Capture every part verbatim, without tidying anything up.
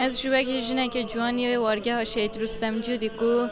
Ez ji wekî jinekê ciwanê wargeha Şehîd Rustem Cûdî ku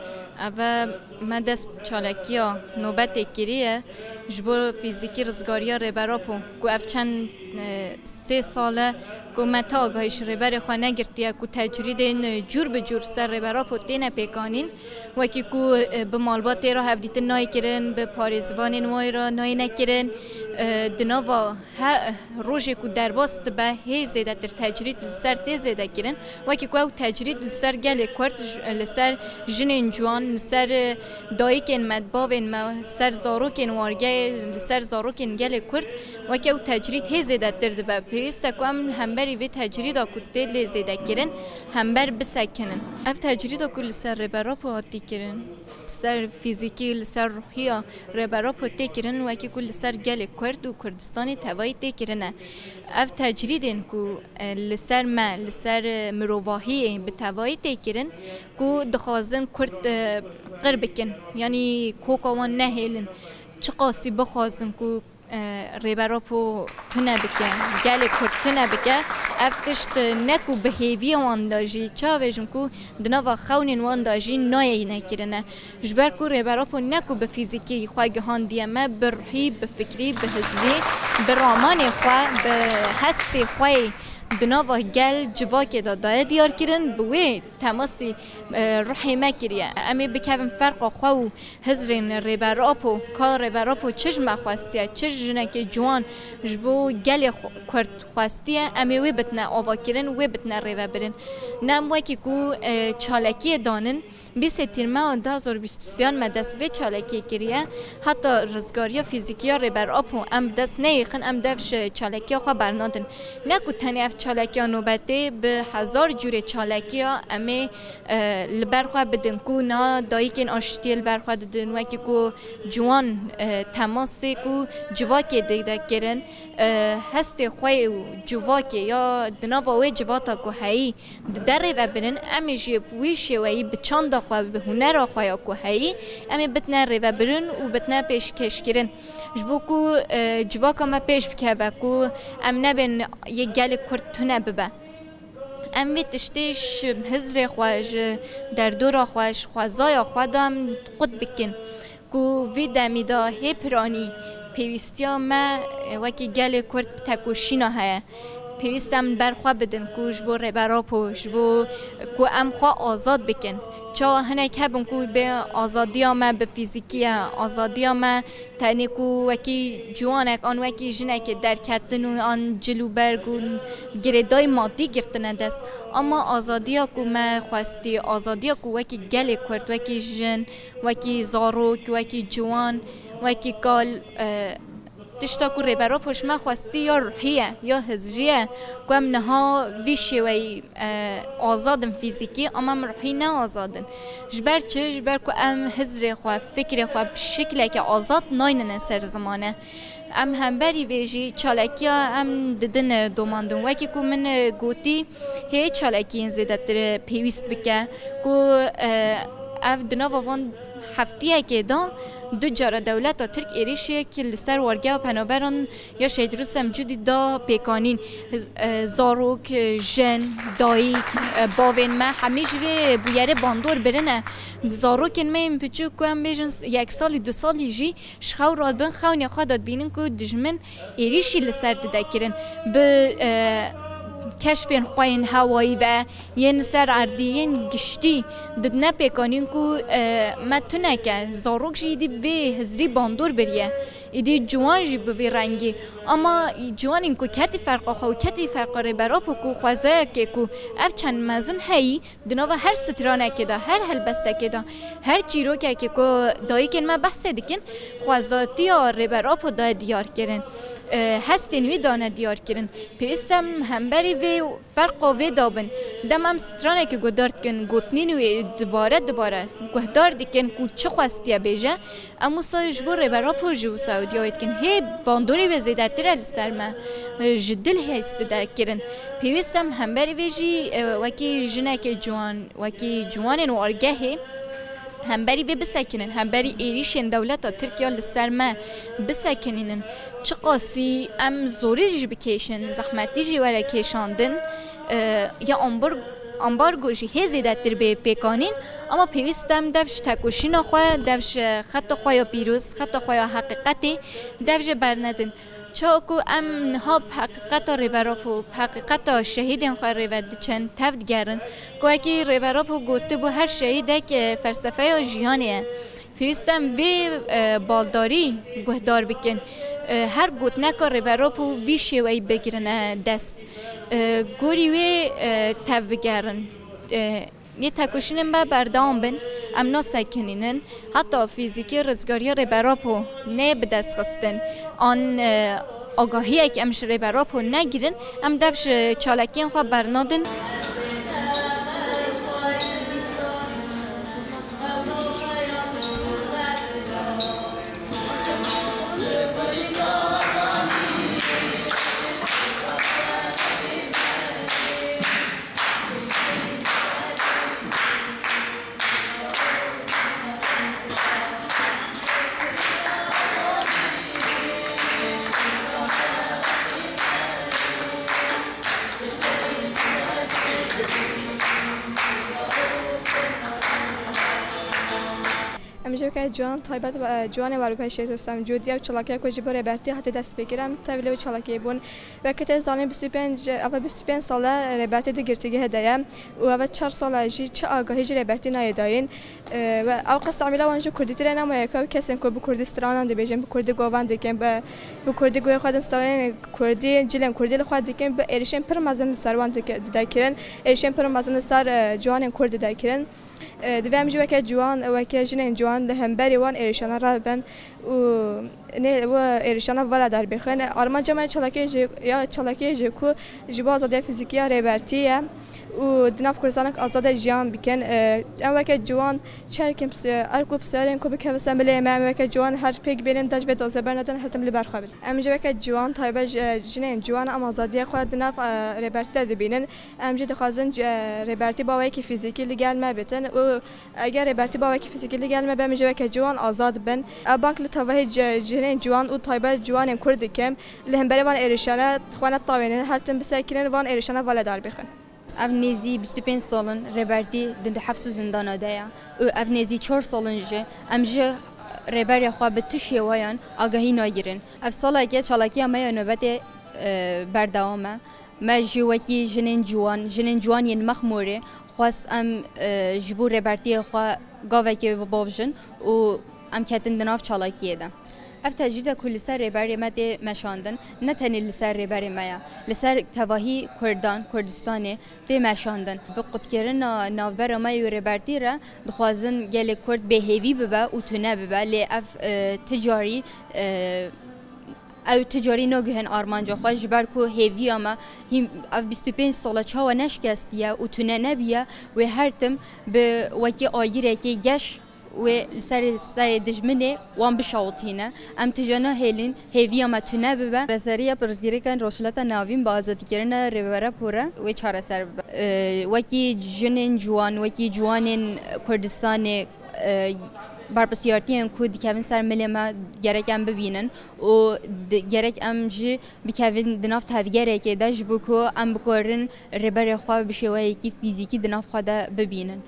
eve me dest çalekiya nobetê kiriye ji bo fîzîkî rizgariya Rêber Apo ku ev çend, e, sê sal e ku me ti agahî ji rêberê xwe negirtiye ku tecrîdên cûr bi cûr ser Rêber Apo têne pêkanîn. Wekî ku, e, bi malbatê re hevdîtin nayê kirin, bi parêzivanên wê re nayê nekirin. E, di nava he, rojê ku derbas dibe, hê zêdetir tecrîd li ser tê zêde kirin. Wekî ku ew tecrîd li ser gelê Kurd, j-, li ser jinên ciwan, li ser, e, dayikên me, bavên me, ser zarokên wargeyê, li ser zarokên gelê Kurd, wekî ew tecrîd hê zêdetir dibe. Pêwîst e ku em hemberî vê tecrîda ku tê lê zêde kirin, hember bisekinin. Ev tecrîda ku li ser Rêber Apo hatî kirin, ser fîzîkî, li ser ruhiya Rêber Apo tê kirin, wekî ku li ser gelê Kurd û Kurdistanê tevayî tê kirine. Ev tecrîdên ku, e, li ser me, li ser, e, mirovahiyê bi tevayî tê kirin, ku dixwazin Kurd, e, qir bikin, yanî koka wan nehêlin. Çiqasî bixwazin ku e, Rêber Apo tune bike, gelê Kurd tune bike, ev tişt ne ku bi hêviya wan de jî, çavêjin ku di nava xewnên wan de jî nayê nekirine. Ji ber ku Rêber Apo ne ku bi fîzîkî xwe gihandiye me, bi ruhî, bi fikrî, bi hizrî, bi ramanê xwe, bi hestê xwe yê di nava gel civakê de daye diyar kirin, bi wê temasî, e, ruhê me kiriye. Em ê bikevin ferqa xwe û hizrên Rêber Apo, ka Rêber Apo çi ji me xwestiye, çi ji jinekê ciwan ji bo gelê xwe-, Kurd xwestiye, em ê wê bitine avakirin, wê bitine rêvebirin. Ne em wekî ku, e, çalekiyê danin, bîsê Tîrmeha du hazar bîst û sêyan me dest vê çalekiyê kiriye. Heta rizgariya fîzîkî ya Rêber Apo em bi dest neyêxin, em dev ji çalekiya xwe bernadin. Ne ku tenê ev çalekiya nobetê, bi hezar cûrê çalekiya em ê, e, li ber xwe bidin, ku niha dayikên aştiyê li ber xwe didin, wekî ku ciwan, e, temasê ku civakê dide kirin, e, hestê xwe û civakê ya di nava wê civata ku heyî dide rêvebirin, em ê jî bi wî şêweyî bi çanda xwe, bi hunera xwe ya ku heyî, em ê bitine rêvebirin û bitine pêşkêşkirin. Ji bo ku, e, civaka me pêş bikeve, ku em nebên yê gelê Kurd tune bibe. Em vê tiştê ji hizrê xwe, ji derdora xwe, ji xwezaya xwe de em qut bikin. Ku vî demî de hê piranî pêwîstiya me, e, wekî gelê Kurd bi tekoşîna heye. Pêwîst em li ber xwe bidin ku ji bo Rêber Apo, ji bo ku em xwe azad bikin. Çawa hinek hebin ku bê azadiya me bi fîzîkî ye, azadiya me tenê ku wekî ciwanek an wekî jinekê derketin û an cil û berg û girêdayî madî girtine dest. Ama azadiya ku me xwestî, azadiya ku wekî gelê Kurd, wekî jin, wekî zarok, wekî ciwan, wekî kal, e, tişta ku Rêber Apo ji me xwestî ya ruhî ye, ya hizrî ye, ku em niha vî şêweyî, e, azad in fîzîkî, ama em ruhî ne azad in. Ji ber çi? Ji ber ku em hizrê xwe, fikrê xwe bi şikleke azad naynine ser zimane. Em hemberî vê jî çalekiya em didin domandin. Wekî ku min gotî, hê çalakiyên zêdetir pêwîst bike ku, e, ev di nava van heftiyekê de du cara dewleta Tirk êrîşek li ser wargeha penaberan ya Şehîd Rustem Cudî da pêkanîn. Hiz-, e, zarok, e, jin, dayik, e, bavên me hemî ji vê bûyerê bandor birine. Zarokên me yên piçûk ku em bêjin s-, yek salî, du salî jî ji xew radibin, xewnê xwe de dibînin ku dijmin êrîşî li ser dide kirin. Bi, e, keşfên xwe yên hewayî ve, yên li ser erdî, yên giştî didine pêkanîn ku, e, me tuneke, zarok jî îdî bi vê hizrî bandor biriye. Îdî ciwan jî bi vî rengî. Ama ciwanên ku ketî ferqa xwe û ketî ferqa Rêber Apo ku xwezayeke ku ev çend mezin heyî, di nava her stranekê de, her helbestekê de, her çîrokekê ku dayikên me behsê dikin, xwezatiya Rêber Apo daye diyar kirin. E, hestên wî dane diyar kirin. Pêwîst em hemberî vê ferqa vê dabin. Dem em stranekê guhdar dikin, gotinên wê dibare dibare guhdar dikin ku çi xwestiye bêje, em wisa ji bo Rêber Apo jî wisa ew diyawê dikin. Hê bandorê wê zêdetir e li ser me. E, ji dil hêz dide kirin. Pêwîst em hemberî vê jî, e, wekî jinekê ciwan, wekî ciwanên wargehê hemberî vê bisekinin, hemberî êrîşên dewleta Tirkiye li ser me bisekinînin. Çiqasî em zorî jî bikêşin, zehmetî jî were kêşandin, e, ya ambor Ambargo jî hê zêdetir bê pêkanîn, ama pêwîst e em dev ji tekoşîna xwe, dev ji xeta xwe ya pîroz, xeta xwe ya heqîqetê, dev jê bernedin. Çawa ku em niha bi heqîqeta Rêber Apo, bi heqîqeta şehîdên xwe rê ve diçin, tev digerin, ku wekî Rêber Apo gotibû, her şehîdek, e, felsefeya jiyanê ye. Pêwîst e em vê, e, baldarî guhdar bikin. E, her gotineka Rêber Apo vî şêweyî bigirine dest. E, gorî wê, e, tev bigerin. E, Yê tekoşînên me berdewam bin, em nasekinînin. Heta fîzîkî rizgariya Rêber Apo neyê bi dest xistin, an, e, agahiyek em ji Rêber Apo negirin, em dev ji çalakiyên xwe bernadin. Em ji weke ciwan taybet, e, ciwanê Wargehê Şehîd Rustem Cûdî ew çalakiya ku ji bo Rêbertî hatiye destpêkirin, em tevlî wê çalakiyê bûn. Weke te zanî bîst û pênc, eva bîst û pênc sal e Rêbertî di girtîgehê de ye û eva çar sal e jî çi agahî ji Rêbertî nayê dayîn. E, we ew qas temîla wan ji kurdî tire nemaye, ku ew kesên ku bi kurdî stranan dibêjin, bi kurdî govan dikin, bi, bi kurdî guhê xwe din stranên kurdî, cilên kurdî li xwe dikin, bi êrişên pir mezin li ser wan dike-, dide kirin, êrişên pir mezin li ser, e, ciwanên kurd dide kirin. E, divê em jî weke ciwan, weke jinên ciwan li hemberî wan êrişana re bibin û nê, wê êrişana vala derbixin. Armanca me çalakiyê jê, ya çalakiyê jê ku ji bo azadiya fîzîkî ya Rêbertî ye û di nav Kurdistanek azade jiyan bikin. E, em weke ciwan çerkên pis-, erk û pisyarên ku bikeve ser milê me, em weke ciwan her pêk bênin, dest ji vê dozê bernedin, her tim li ber xwe bidin. Em jî weke ciwan taybet ji, jinên ciwan em azadiya xwe di nav, e, Rêbertî de dibînin. Em jî dixwazin, e, Rêbertî bawekî fîzîkî li gel me bitin û eger Rêbertî bawekî fîzîkî li gel me be, em jî weke ciwan azad bin. Ev bang li tevahî ci-, jinên ciwan û taybet ciwanên Kurd dikim. Li hemberî van êrişane xwe netawênin, her tim bisekinin, van êrişane vala derbixin. Ev nêzî bîst û pênc sal in Rêbertî di, di hefs û zindana de ye û ev nêzî çar sal in jî em ji rêberê xwe bi tu şêweyan agahî nagirin. Ev saleke çalakiya me ya nobetê, e, berdewam e. Me jî wekî jinên ciwan, jinên ciwan yên Mexmûrê xwest em, e, ji bo rêbertiyê xwe gavekê bavjin û em ketin di nav çalakiyê de. Ev tecrîda ku li ser rêberê me tê meşandin, ne tenê li ser rêberê me ye, li ser tevahî Kurdan, Kurdistanê tê meşandin. Bi qutkirina navbera me û rêbertî re dixwazin gelê Kurd bêhêvî bibe û tune bibe, lê ev, e, ti carî, e, ew ti carî naguhin armanca xwe, ji ber ku hêviya me hîn ev bîst û pênc sala çawa neşikestiye û tune nebiye, wê her tim bi wekî agîrekê geş wê li serê, serê dijminê wan bişawitîne. Em tije nahêlin hêviya me tune bibe. Reseriya pirsgirêkên Rojhilata Navîn bi azadîkirina Rêber Apo re wê çareser bibe. Ee, wekî jinên ciwan, wekî ciwanên Kurdistanê, e, berpirsiyartiyên ku dikevin ser milê me gerek em bibînin û di-, gerek em jî bikevin di nav tevgerekê de ji bo ku em bikarin rêberê xwe bi şêweyekî fîzîkî di nav xwe de bibînin.